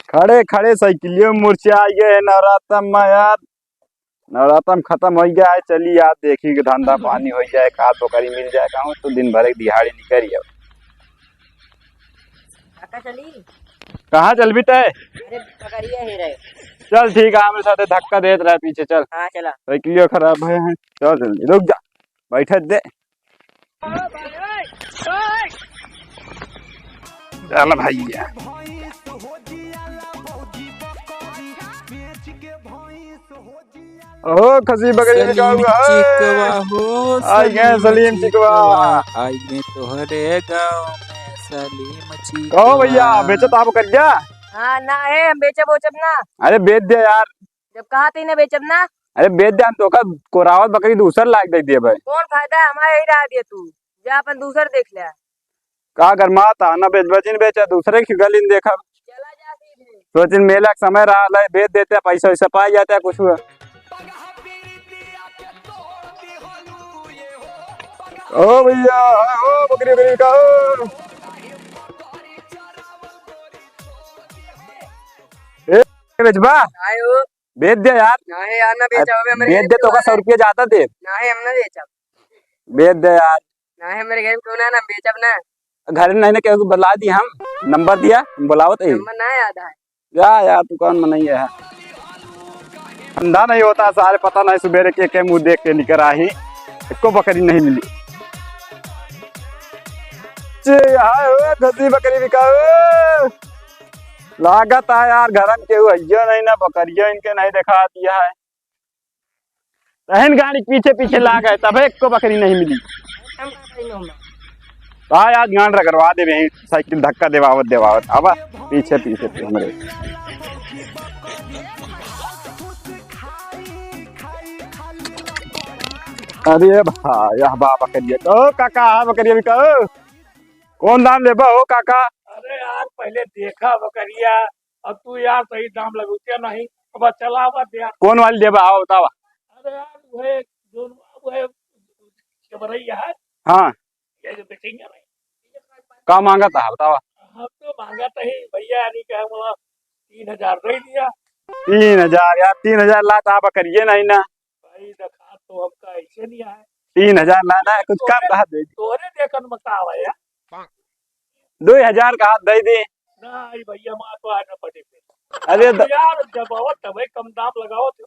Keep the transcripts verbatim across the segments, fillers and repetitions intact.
खड़े खड़े साइकिलियो मुरझाइ गए है नवरातम में यार। नवरातम खतम होइ गया है, चली यार देखी कि धंधा पानी होइ जाए, का बकरी मिल जाए, कहूँ तो दिन भर एक दिहाड़ी निकल जाओ। काका चली? कहाँ चलबी तय? अरे बकरिया ही रहे। चल ठीक है, हमरे साथे धक्का देत रहे पीछे, चल। हाँ चला। साइकिलियो खराब है, चल जल्दी रुक जा, बैठे दे। चल भैया। ओ खसी बकरी सलीम बिकाऊ है। चिकवा हो, आई गए सलीम सलीम चिकवा। चिकवा, आई गए तोहरे गाँव में सलीम चिकवा। कहो भैया, बेचत आप कर जा? हाँ, ना है, हम बेचब ओचब ना। अरे बेच दे यार। जब कहा थी ना बेचब ना। अरे बेच दे, हम तोका कोरावत बकरी दूसर लाग दे दिए भाई। कौन फायदा, हमारे यही रहा दिया तू, जा अपन दूसर देख ले। का गरमात हा, ना बेचबा जिन बेचा, दूसरे की गली में देखब। चला जा सीधे। सोचिन मेला के समय रहा ले, बेच देते, पैसा वैसा पाई जाते कुछ हुआ। ओ भैया, ओ बकरी बकरी का ओ। ए, बेचबा? आए हो। बेच दे यार। नहीं यार, ना बेचा, अबे हमरे बेच दे, तो का सौ रुपया ज्यादा दे। नहीं, हम ना बेचब। बेच दे यार। नहीं, हमरे घर में क्यों ना, ना बेचब ना। घर में नहीं ना, क्योंकि बुला दी हम, नंबर दिया, हम बुलावत है। नंबर ना याद है। जा यार, तू कौन मनई है? धंधा नहीं होता सारे, पता नहीं सुबेरे के, के मुंह देख के निकर आही, एको बकरी नहीं मिली। चे, हाय हो, खसी बकरी बिकाओ। लागत है यार, घरन केहू हइयो नहीं ना, बकरिया इनके नहीं देखा दिया है। तहन गाड़ी के पीछे पीछे लाग है, तबे एको बकरी नहीं मिली। हम का करी नो में? भाई आज गांड रगड़वा देबे, साइकिल धक्का देवावत देवावत। अब पीछे पीछे पीछे हमरे। अरे भाई, यह बा बकरिया। ओ काका, हाँ बकरिया बिका। ओ, कौन दाम लेबा हो काका? अरे यार, पहले देखा बकरिया, अब तू यार सही दाम लगौते नहीं। अब चला, अब दे। कौन वाली लेबा, आओ बतावा। अरे यार, वह जो, वह चबरैया है। हाँ। ये जो बेचेंगे नहीं। का मांगत हा, बतावा। हम तो मांगत ही भैया, यानी कि हम तीन हजार दे दिया। तीन हजार यार, तीन हजार ला तो आप करिए नहीं ना। भाई, देखा तो हमका ऐसे नहीं आए। तीन हजार ला ना, कुछ कम तोहरे, कहा दे। तोहरे देखन में का आवे यार? दो हजार का हाथ दे दे। नहीं भैया, हमार तो आज न पटे पे। अरे अब द- यार, जब आवत तबे कम दाम लगाओ तो।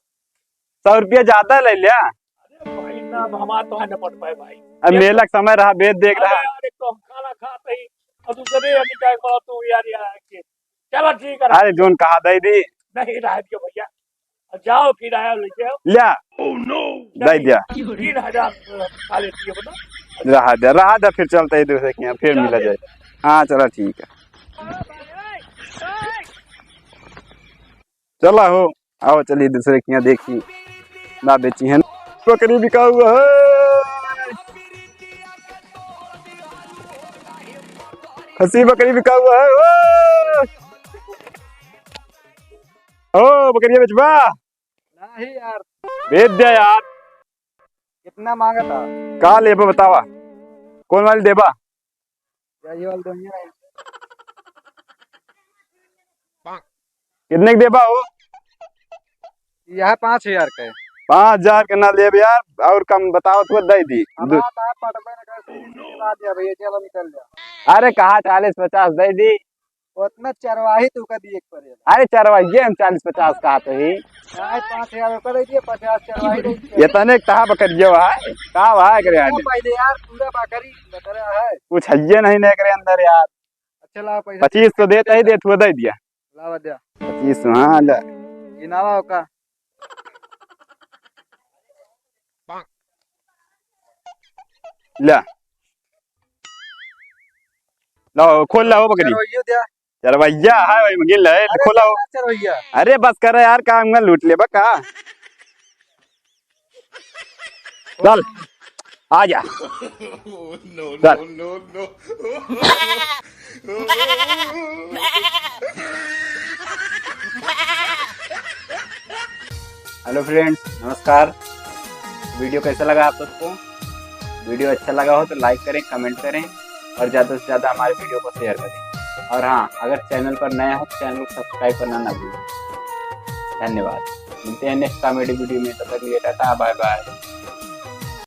सौ रुपया ज्यादा ले लिया। अरे भाई ना, अब हमार तो आज न पट पाए भाई। अब ये मेला तो का समय रहा, बेच देख अरे रहा। यार, एक तो हम खाना खाते ही, और दूसरे अभी क्या कहो तू यार, यार के। चलो ठीक है, अरे रख। जोन कहा दे दी। नहीं, रह दियो भैया। जाओ किराया लेके आओ। ल्या। Oh no! दे दिया। तीन हजार खा लेती है, बता। रहा दे, रहा दे, फिर चलते ही दूसरे के यहाँ, फिर मिला जाए। हाँ, चला ठीक है। चला हो, आओ चलिए दूसरे के यहाँ देखी, ना बेची है। बकरी बिका हुआ है, खसी बकरी बिका हुआ है। ओ! ओ, बकरिया बेचबा? नहीं यार। बेच दे यार। कितना मांगत हा? का लेबा बतावा? कौन वाली देबा? यही वाली दो ही है। कितने के देबा हो? यह पाँच हजार का है। पाँच हजार के ना लेब यार, और कम बताओ तो दे दी। अब दू- आप, आप पटबे न कर, इसके बाद या भैया, चलो निकल जाओ। अरे कहा चालीस पचास दे दी। उतना चरवाही तो का दिए के पड़ेला। अरे चरवाही हम चालीस पचास कहा तो ही। नहीं, पाँच हजार ओकर दे दिए, पचास चरवाही दे दिए। ये तने कहा बकरिया है? का भाई करे आने? पहले यार पूरा बकरी बकरा है। कुछ हइये नहीं ने करे अंदर यार। अच्छा लाओ पैसा। पच्चीस तो देता ही देत हुआ दे दिया। लावा दे। पच्चीस, हाँ, ले। गिनावा ओका। ले। लो, खोल ला हो बकरी। चरवैयो दे। चरवैया है भाई, गिन ले, अरे खोला हो। चरवैया। अरे बस कर यार, काम में लूट लेबा का? चल, आ जा। No, चल। No, no, no। Hello friends, नमस्कार। Video कैसा लगा आप सबको? Video अच्छा लगा हो तो like करें, comment करें और ज़्यादा से ज़्यादा हमारे video को share करें। और हाँ, अगर channel पर नया हो तो channel को subscribe करना ना भूलें। धन्यवाद, मिलते हैं next comedy video में, तब तक के लिए टाटा, bye bye।